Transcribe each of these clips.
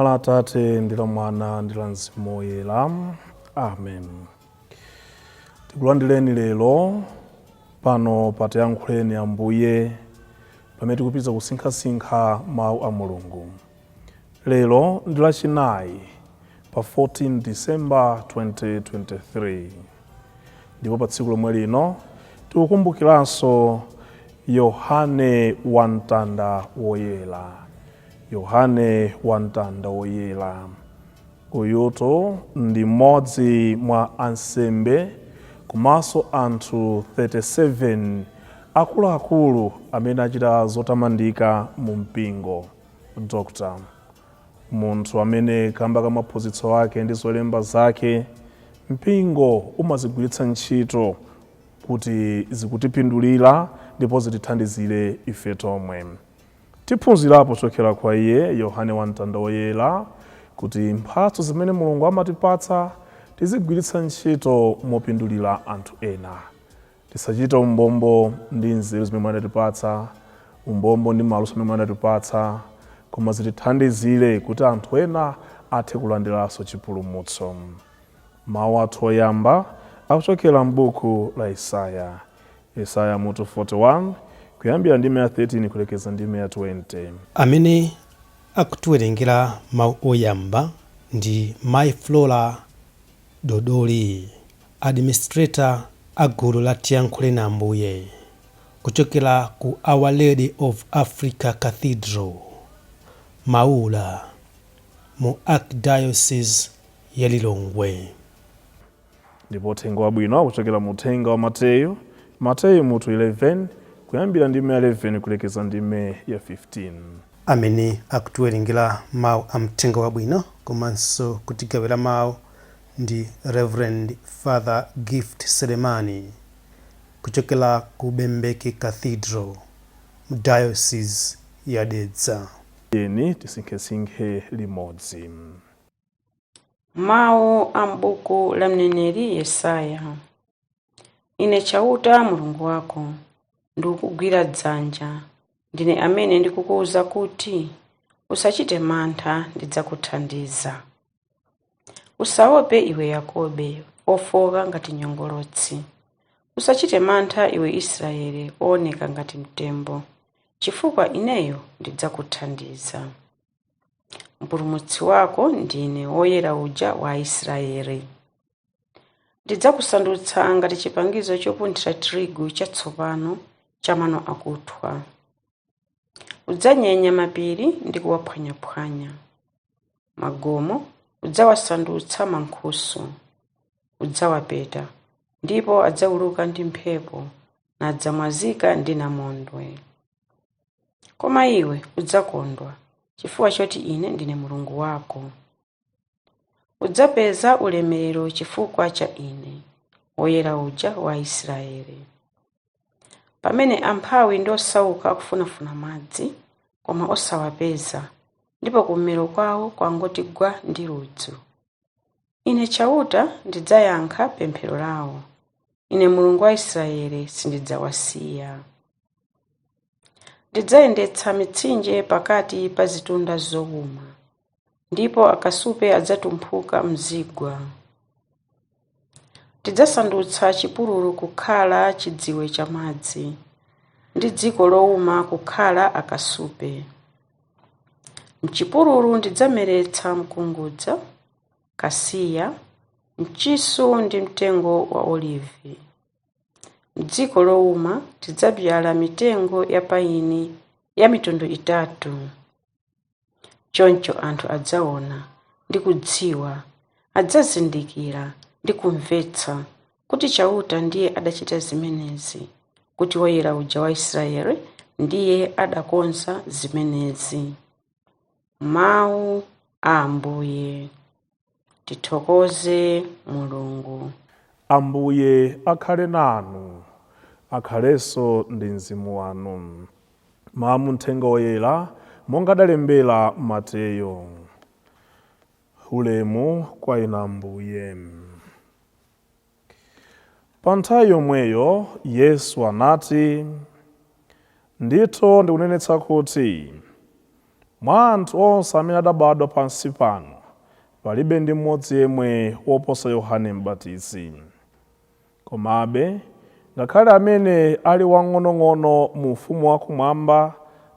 Dzina la Atate ndi la Mwana ndi la Mzimu Woyera. Amen. Tikulandireni lero pano pa Tiyankhuleni Ambuye pamene tikupitiriza kusinkhasinkha mawu a Mulungu. Lero ndi Lachinayi pa 14 December 2023 ndipo pa tsiku lomwe lino tikukumbukiranso Yohane Wamtanda Woyera. Yohane Wamtanda Woyera uyutu ndi mmodzi mwa ansembe komanso anthu 37 akuluakulu amene achita zotamandika mu mpingo. Dr. Munthu amene kamba ka maphunzitso ake ndi zolemba zake mpingo umazigwiritsa ntchito kuti zikutipindulira ndipo zitithandizire ife tomwe. Tiphunzirapo kuchokera kwa iye Yohane Wamtanda Woyera kuti mphatso zimene Mulungu amatipatsa tizigwiritsa ntchito mopindulira anthu ena. Tisachite umbombo ndi nzeru zimene Mulungu adatipatsa, umbombo ndi maluso amene Mulungu adatipatsa, koma zitithandizire kuti anthu ena athe kulandiranso chipulumutso. Mawu athu oyamba akuchokera m'buku la Yesaya. Yesaya mutu 41, kuyambira ndime ya 13 kulekeza ndime ya 20. Amene akutiwerengera mawu oyamba ndi Mayi Flora Dodoli, Administrator a gulu la Tiyankhuleni Ambuye kuchokera ku Our Lady of Africa Cathedral, Maula, mu Archdiocese ya Lilongwe. Ndipo uthenga wabwino kuchokera mu uthenga wa Mateyu, Mateyu mutu 11, kuyambira ndime ya 11 kulekeza ndime ya 15. Amene akutiwerengera mau a mthenga wabwino komanso kutigawira mau ndi Rev Father Gift Selemani kuchokera ku Bembeke Cathedral mu Diocese ya Dedza. Tiyeni tisinkhesinkhe limodzi. Mawu a m'buku la mneneri Yesaya. Ine Chauta Mulungu wako, ndikukugwira dzanja, ndine amene ndikukuwuza kuti, Usachite mantha, ndidzakuthandiza. Usaope iwe Yakobe, wofowoka ngati nyongolotsi. Usachite mantha iwe Israele, wooneka ngati mtembo, chifukwa ineyo ndidzakuthandiza. Mpulumutsi wako ndine, Woyera uja wa Aisraele. Ndidzakusandutsa ngati chipangizo chopunthira tirigu chatsopano cha mano akuthwa. Udzanyenya mapiri ndi kuwaphwanyaphwanya. Magomo udzawasandutsa mankhusu. Udzawapeta, ndipo adzauluka ndi mphepo, nadzamwazika ndi namondwe. Koma iwe udzakondwa, chifukwa choti Ine ndine Mulungu wako. Udzapeza ulemerero chifukwa cha Ine, Woyera uja wa Israele. Pamene amphawi ndi osauka akufunafuna madzi, koma osawapeza, ndipo kummero kwawo kwangoti gwa ndi ludzu. Ine Chauta ndidzayankha pemphero lawo. Ine Mulungu wa Israele sindidzawasiya. Ndidzayendetsa mitsinje pakati pa zitunda zowuma, ndipo akasupe adzatumphuka m'zigwa. Ndidzasandutsa chipululu kukhala chidziwe cha madzi, ndi dziko lowuma kukhala akasupe. M'chipululu ndidzameretsa mkungudza, kasiya, mchisu ndi mtengo wa olivi. M'dziko lowuma ndidzabzala mitengo ya payini ya mitundu itatu. Choncho anthu adzaona ndi kudziwa, adzazindikira ndi kumvetsa kuti Chauta ndiye adachita zimenezi, kuti Woyera uja wa Israele ndiye adakonza zimenezi. Mawu a Ambuye. Tithokoze Mulungu. Ambuye akhale nanu, akhalenso ndi mzimu wanu. Mawu a Mthenga Woyera monga adalembera Mateyo. Ulemu kwa inu Ambuye. Pa nthawi yomweyo Yesu anati, Ndithu ndikunenetsa kuti Mwa anthu onse amene adabadwa pansi pano, palibe ndi mmodzi yemwe woposa Yohane M'batizi. Komabe, ngakhale amene ali wang'onong'ono mu ufumu wakumwamba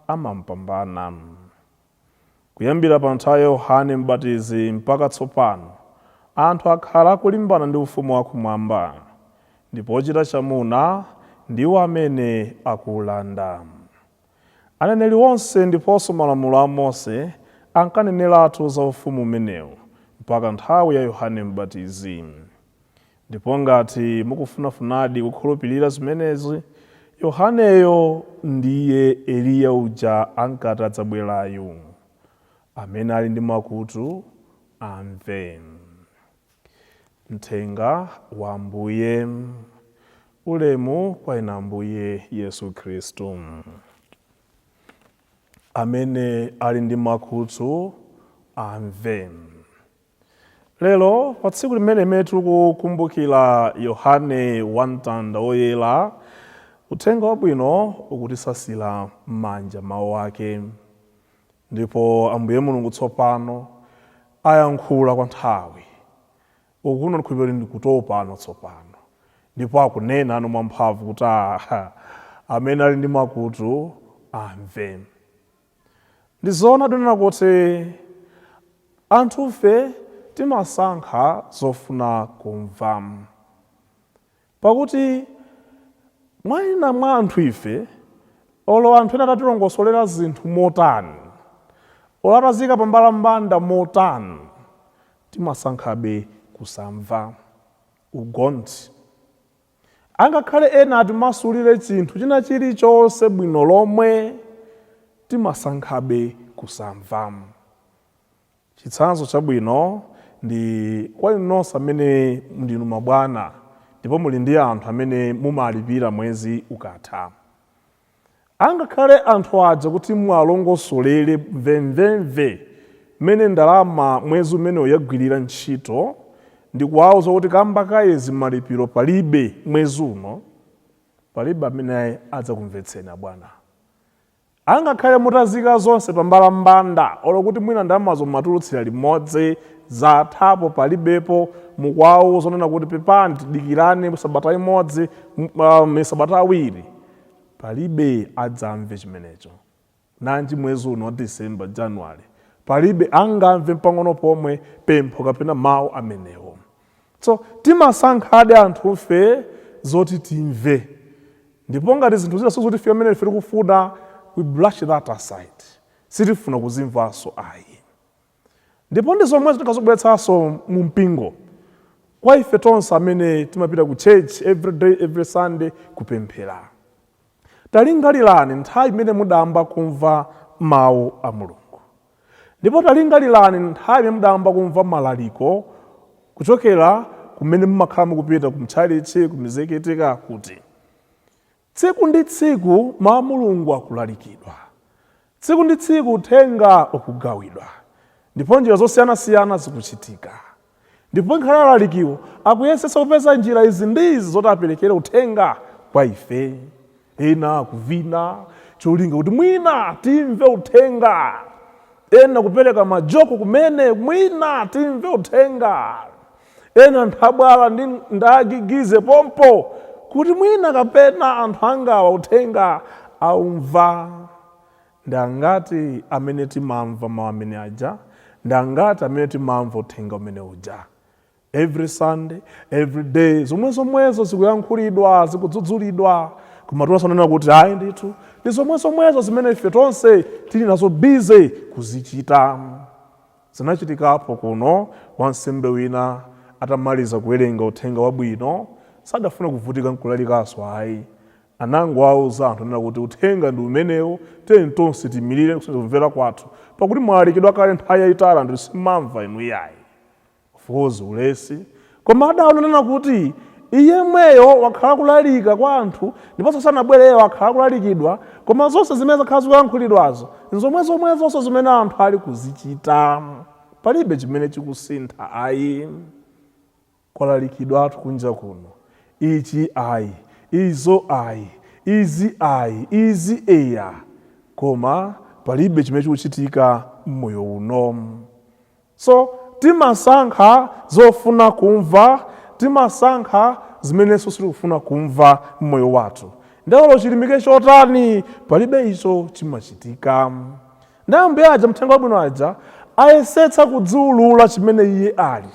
amampambana. Kuyambira pa nthawi ya Yohane M'batizi mpaka tsopano, anthu akhala akulimbana ndi ufumu wakumwamba, ndipo ochita chamuna ndiwo amene akuwulanda. Aneneri onse ndiponso malamulo a Mose ankaneneratu za ufumu umenewu mpaka nthawi ya Yohane M'batizi. Ndipo ngati mukufunafunadi kukhulupirira zimenezi, Yohaneyo ndiye Eliya uja ankati adzabwerayu. Amene ali ndi makutu, amve. Mthenga wa Ambuye. Ulemu kwa inu Ambuye Yesu Khristu. Amene ali ndi makutu, amve. Lero pa tsiku limene tikukumbukira Yohane Wamtanda Woyera, uthenga wabwino ukutisasira m'manja mawu ake. Ndipo Ambuye Mulungu tsopano ayankhula kwa nthawi. Ukuno ndikhulupirira ndikutopa ano tsopano. Ndipo akunena ano mwamphamvu kuti amene ali ndi makutu amve. Ndi zoona kunena kuti anthufe timasankha zofuna kumva. Pakuti mwina mwa anthu ife, olo anthu ena atatilongosolera zinthu motani, olo atazika pambalambanda motani, timasankhabe kusamva. Ugonthi. Angakhale ena atimasulire chinthu china chilichonse bwino lomwe, timasankhabe kusamva. Chitsanzo chabwino ndi kwa inu nonse amene ndinu mabwana ndipo muli ndi anthu amene mumalipira mwezi ukatha. Angakhale anthu aja kuti mwalongosolere mvemvemve mmene ndalama mwezi umenewo yagwirira ntchito ndi kuwauza kuti kamba kayezi malipiro palibe mwezi uno, palibe amene adzakumvetseni abwana. Angakhale mutazika zonse pambalambanda, olo kuti mwina ndalamazo mumatulutsira limodzi, zathapo palibepo, mukuwauza onena kuti pepani tidikirane sabata imodzi, misabata awiri, palibe adzamve chimenecho. Nanji mwezi uno wa December, January, palibe angamve pang'ono pomwe pempho kapena mawu amenewo. So timasankhadi anthufe zoti timve. Ndipo ngati zinthu zina sizotifika mmene ife tikufuna, we brush that aside. Sitifuna kuzimvanso ayi. Ndipo ndi zomwe tikazobweretsanso mu mpingo. Kwa ife tonse amene timapita ku church every day, every Sunday kupemphera. Talingalirani nthawi imene mudayamba kumva mawu a Mulungu. Ndipo talingalirani nthawi imene mudayamba kumva malaliko kuchokera kumene mumakhala mukupita ku mtchalitchi, ku mizikiti, kuti tsiku ndi tsiku mawu a Mulungu akulalikidwa. Tsiku ndi tsiku uthenga ukugawidwa. Ndipo njira zosiyanasiyana zikuchitika. Ndipo ngakhale alalikiwo akuyesetsa kupeza njira izi ndi izi zoti aperekere uthenga kwa ife. Ena akuvina cholinga kuti mwina timve uthenga. Ena kupereka majoko kumene mwina timve uthenga. Ena nthabwala ndi ndagigize pompo kuti mwina kapena anthu angawa uthenga aumva. Ndi angati amene timamva mawu amene aja? Ndi angati amene timamva uthenga umene uja? Every Sunday, every day, zomwe zomwezo zikuyankhulidwa, zikudzudzulidwa. Koma tonse kuti ayi ndithu, ndi zomwe zomwezo zimene ife tonse tili nazo busy kuzichita. Zinachitikapo kuno, wansembe wina atamaliza kuwerenga uthenga wabwino, sadafuna kuvutika nkulalikanso ayi. Anangowauza anthu anena kuti uthenga ndi umenewo, tiyeni tonse tiyimirire kumvera kwathu, pakuti mwalalikidwa kale nthawi yayitali anthu simamva inu iyayi. Of course ulesi. Koma adaonanena kuti iye mweyo wakhala kulalika kwa anthu ndiponso sanabwereyo wakhala kulalikidwa, koma zonse zimene zakhala zikuyankhulidwazo nzomwe zomwezonso zimene anthu ali kuzichita. Palibe chimene chikusintha ayi. Kwalalikidwatu kunja kuno. Ichi ayi, izo ayi, izi ayi, izi eya. Koma palibe chimene chikuchitika mmoyo uno. So timasankha zofuna kumva, timasankha zimenenso sitikufuna kumva mmoyo wathu. Ndiye olo chilimike chotani, palibe icho chimachitika. Ndi Ambuye aja, mthenga wabwino aja, ayesetsa kudziulula chimene iye ali,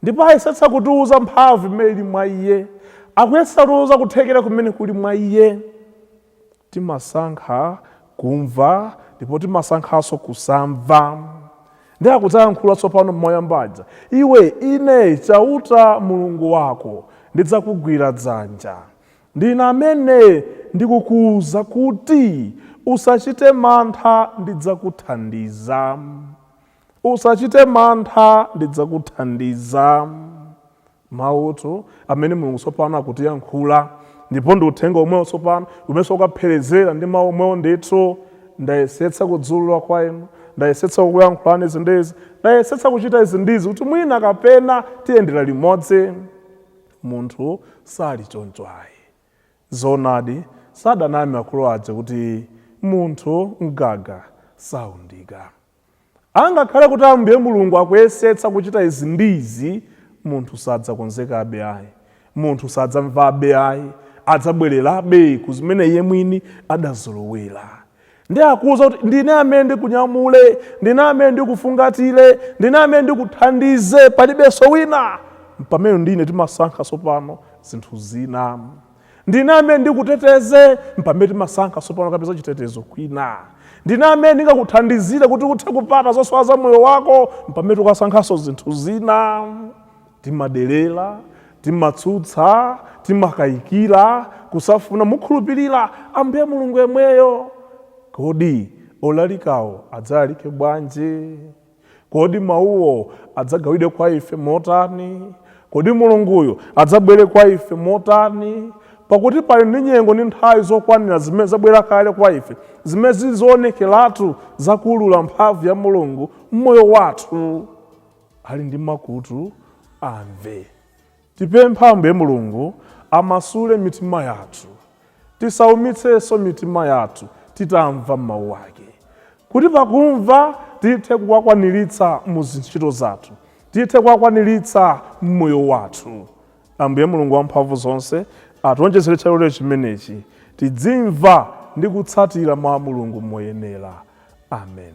ndipo ayesetsa kutiuza mphamvu imene ili mwa iye, akuyesetsa kutiuza kuthekera kumene kuli mwa iye. Timasankha kumva ndipo timasankhanso kusamva. Ndi akudzayankhula tsopano moyamba aja, iwe ine Chauta Mulungu wako ndidzakugwira dzanja, ndine amene ndikukuuza kuti usachite mantha, ndidzakuthandiza. Usachite mantha, ndidzakuthandiza. Mawutu amene Mulungu tsopano akutiyankhula, ndipo ndi uthenga omwewo tsopano umenso ukapherezera ndi mawu omwewo ndithu. Ndayesetsa kudziulula kwa inu, ndayesetsa kukuyankhulani izi ndizi, ndayesetsa kuchita izi ndizi kuti mwina kapena tiyendera limodzi. Munthu sali choncho ayi. Zoonadi, sadaname akulu aja kuti munthu mgaga saundika. Angakhale kuti Ambuye Mulungu akuyesetsa kuchita izi ndizi, munthu sadzakonzekabe ayi, munthu sadzamvabe ayi, adzabwererabe ku zimene iye mwini adazolowera. Ndi akuwuza kuti ndine amene ndikunyamule, ndine amene ndikufungatire, ndine amene ndikuthandize, palibenso wina. Pamene ndine timasankha tsopano zinthu zina. Ndine amene ndikuteteze, pamene timasankha tsopano kapeza chitetezo kwina. Ndine amene ndingakuthandizire kuti uthe kupata zosowa za moyo wako, pamene tikusankhanso zinthu zina. Timaderera, timatsutsa, timakayikira, kusafuna mukhulupirira Ambuye Mulungu yemweyo. Kodi olalikawo adzalalike bwanji? Kodi mawuwo adzagawidwe kwa ife motani? Kodi Mulunguyo adzabwere kwa ife motani? Pakuti pali ndi nyengo ndi nthawi zokwanira zimene zabwera kale kwa ife, zimene zili zoonekeratu zakuulula mphamvu ya Mulungu mmoyo wathu. Ali ndi makutu amve. Tipempha Ambuye Mulungu amasule mitima yathu, tisaumitsenso mitima yathu titamva mawu ake, kuti pakumva tithe kuwakwaniritsa mu zintchito zathu, tithe kuwakwaniritsa mmoyo wathu. Ambuye Mulungu wamphamvu zonse ationjezere chaulere chimenechi, tidzimva ndi kutsatira mawu a Mulungu moyenera. Amen.